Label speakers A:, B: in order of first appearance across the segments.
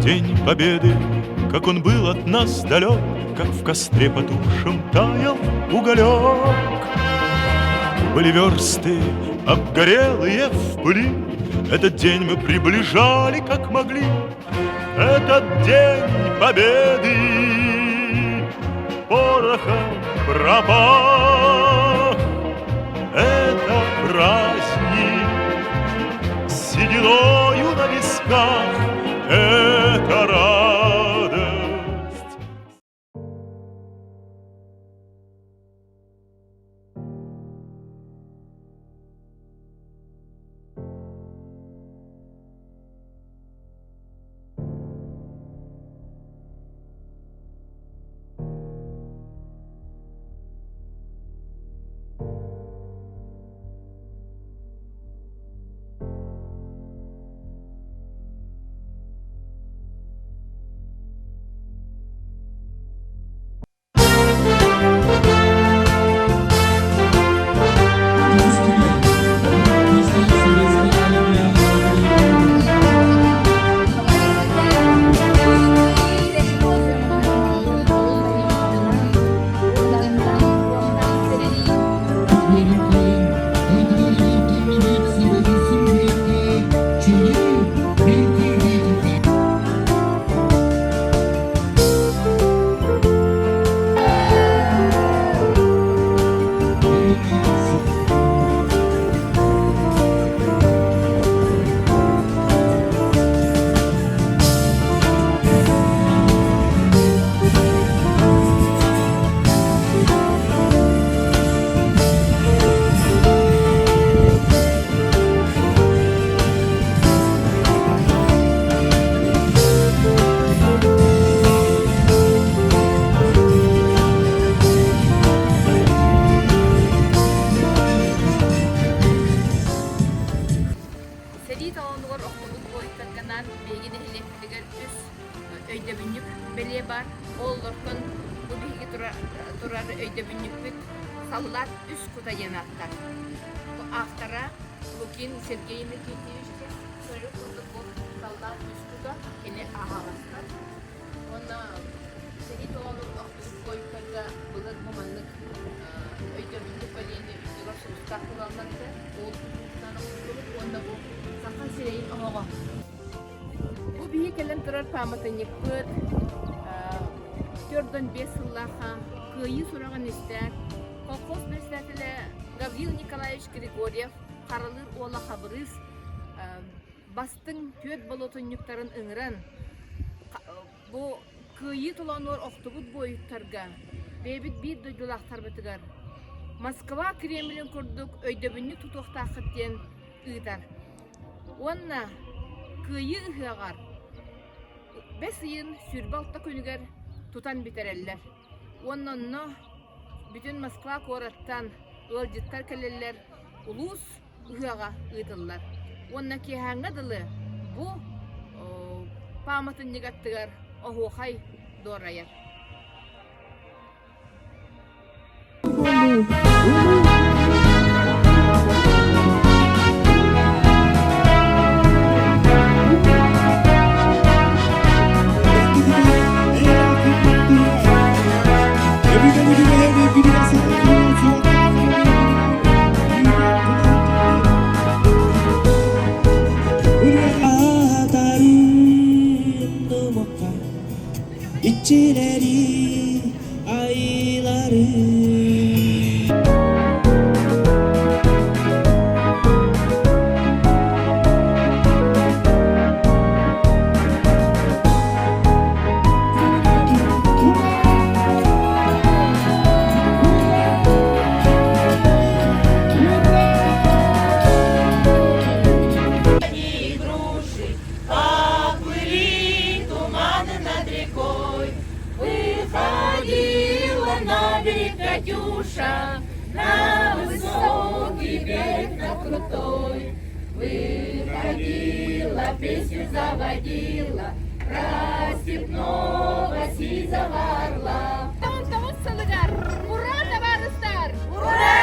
A: День Победы, как он был от нас далек, Как в костре потухшем таял уголек. Были версты, обгорелые в пыли, Этот день мы приближали, как могли. Этот день Победы порохом пропах. Это праздник с сединою на висках, это радость.
B: Сэрии толоонугар охтубут буойуттарга биһиги нэһилиэкпитигэр үс өйдөбүнньүк бэлиэ баар. Ол олортон бу биһиги турар өйдөбүнньүкпүт саллаат үс кута диэн ааттаах. Бу автора Лукин Сергей Никитич көрөр курдук бу саллаат үс кута кини аһаҕастар. Уонна сэрии толоонун охтубут буойуттарга былыр бу маннык өйдөбүнньүк бэлиэни үрдүгэр сулустаах буолаллар этэ. Ол тутуутунан оҥоһуллубут уонна бу саха сирэйин оһоҕо. Бу биһи кэлэн турар пааматынньыкпыт 45 сыллаахха Кыайыы сураҕын истээт, колхоз председателэ Гаврил Николаевич Григорьев Харалыыр уола Хабырыыс бастыҥ түөрт болотунньуктарын ыҥыран, бу Кыайыы толоонугар охтубут буойуттарга, бэйэбит биир дойдулаахтарбытыгар Москва Кремлин курдук өйдөбүнньүк тутуохтааххыт диэн ыытар. Уонна Кыайыы ыһыаҕар бэс ыйын 26 күнүгэр тутан бүтэрэллэр. Уонна онно бүтүн Москва куораттан ыалдьыттар кэлэллэр, улуус ыһыаҕа ыытыллар. Уонна киэһээҥҥэ дылы бу пааматынньык аттыгар оһуохай дуорайар.
C: Иччилэри айылары
B: Игруши поплыли туманы над рекой. Выходила на берег Катюша, на высокий берег, на крутой. Выходила, песню заводила про степного сизого орла. Тоҕус сылыгар Ура, табаарыстар! Ура!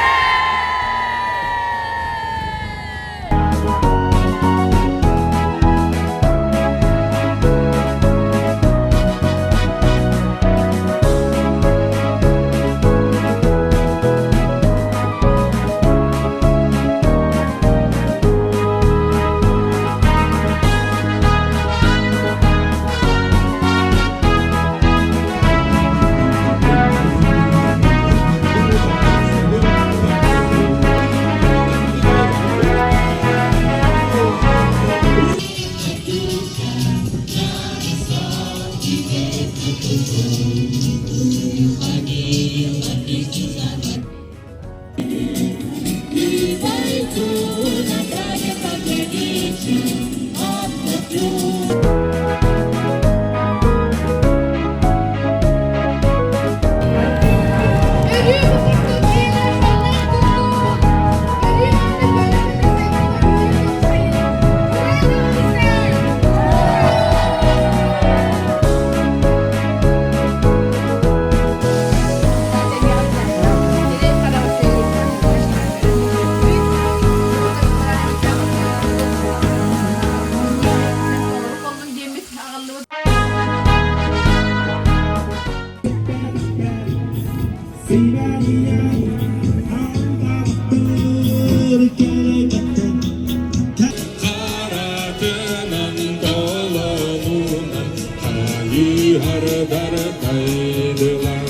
D: Дайдылар.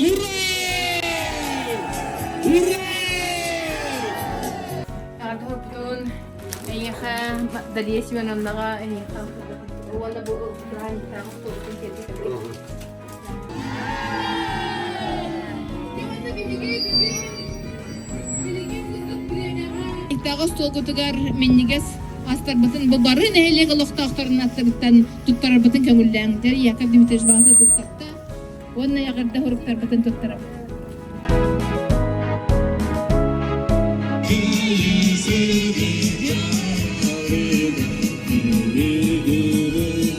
D: Ура! Ура!
B: Эҕэрдэ эйиэхэ Дария Семеновнаҕа эйиэхэ уонна бу бырааһынньыктааҕы остуолбутун тиэрдэ Итэҕэ остуолгутугар минньигэс астарбытын бу бары нэһилиэк олохтоохторун аттарыттан туттарарбытын көҥүллээҥ. Дьэ, Яков Дмитриевич баҕата туттарда уонна эҕэрдэ суруктарбытын туттарабыт.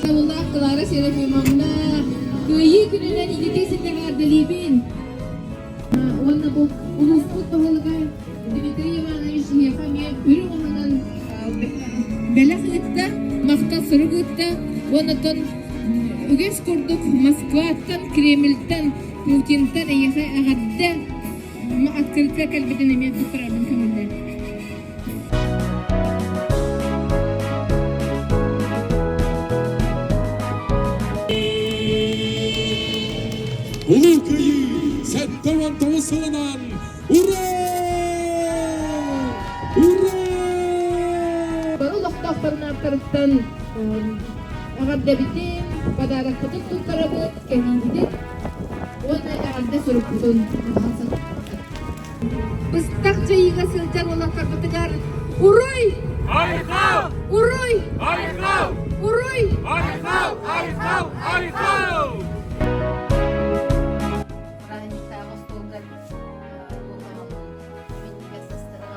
B: Табыллаах Клара Серафимовна, Кыайыы күнүнэн ититии ситиһэрдэлиибин. Уонна бу улууспут баһылыга Дмитрий Иванович миэхэ эмиэ үрүҥ аһынан бэлэх ыытта, махтал сурук ыытта. Уонна оттон үгэс курдук Москваттан, Кремльтэн, Путинтан эйиэхэ эҕэрдэ открытка кэлбитин эмиэ туттарарбын көҥүллээн.
D: Улуу Кыайыы 79 сылынан Ура! Ура!
B: Бары олохтоохторун ааттарыттан эҕэрдэбитин, подарокпытын туттарабыт, кэһиибитин уонна эҕэрдэ сурукпутун. Быстах дьайыыга сылдьар уолаттарбытыгар Уруй!
E: Айхал!
B: Уруй!
E: Айхал!
B: Уруй!
E: Айхал! Айхал! Айхал!
B: Праздниктааҕы остуолга минньигэс астары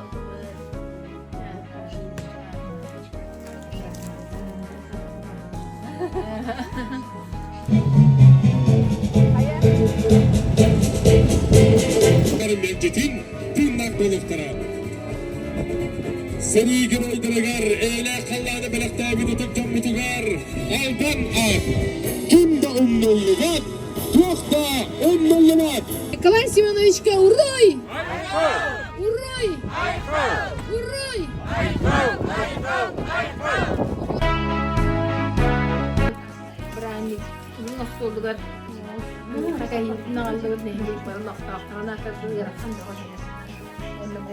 D: Мэлдьитин тыыннаах буолуохтара. Сэрии геройдарыгар эйэлээх халлааны бэлэхтээбит ытык дьоммутугар албан аат! Ким да умнуллубат, туох да умнуллубат!
B: Николай Семеновичка уруй! Уруй! Уруй! Бырааһынньык уһун остуолугар хакайыытын аҕаллыбыт нэһилиэк бары олохтоохторун аатырды ыарахан бөҕө түһэр. Онно бу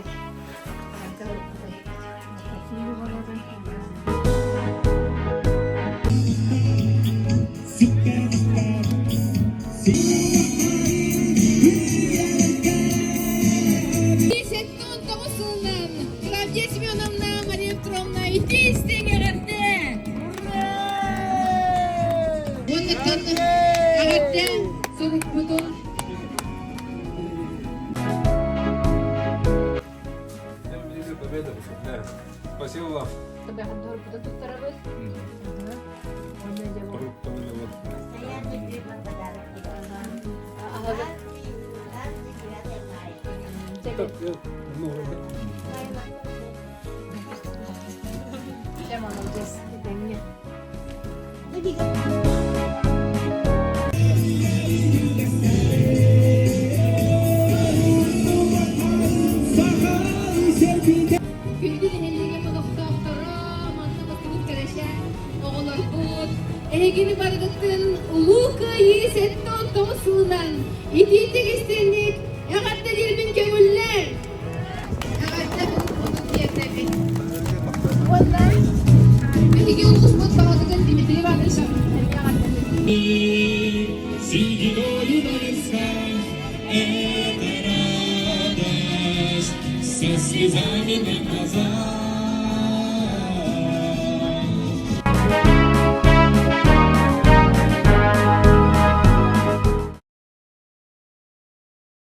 B: Тоҕус сылынан Клавдия Семеновна, Мария Петровна итии-истиҥ эҕэрдэ! Уоннаттан эҕэрдэ сурукпутун
E: Спасибо вам.
B: Туттарабыт. Күндү нэһилиэгим олохтоохторо, манна мустубут кэрэшээн оҕолорбут, эһигини барыгытын Улуу Кыайыы 79 сылынан итиитик истиҥник эҕэрдэлиирбин көҥүллээҥ! Эҕэрдэ буолбутун тиэрдэбин. Уонна биһиги улууспут баһылыгын Дмитрий Иванович эҕэрдэлиир.
D: Сединою на висках это радость, со слезами на глазах.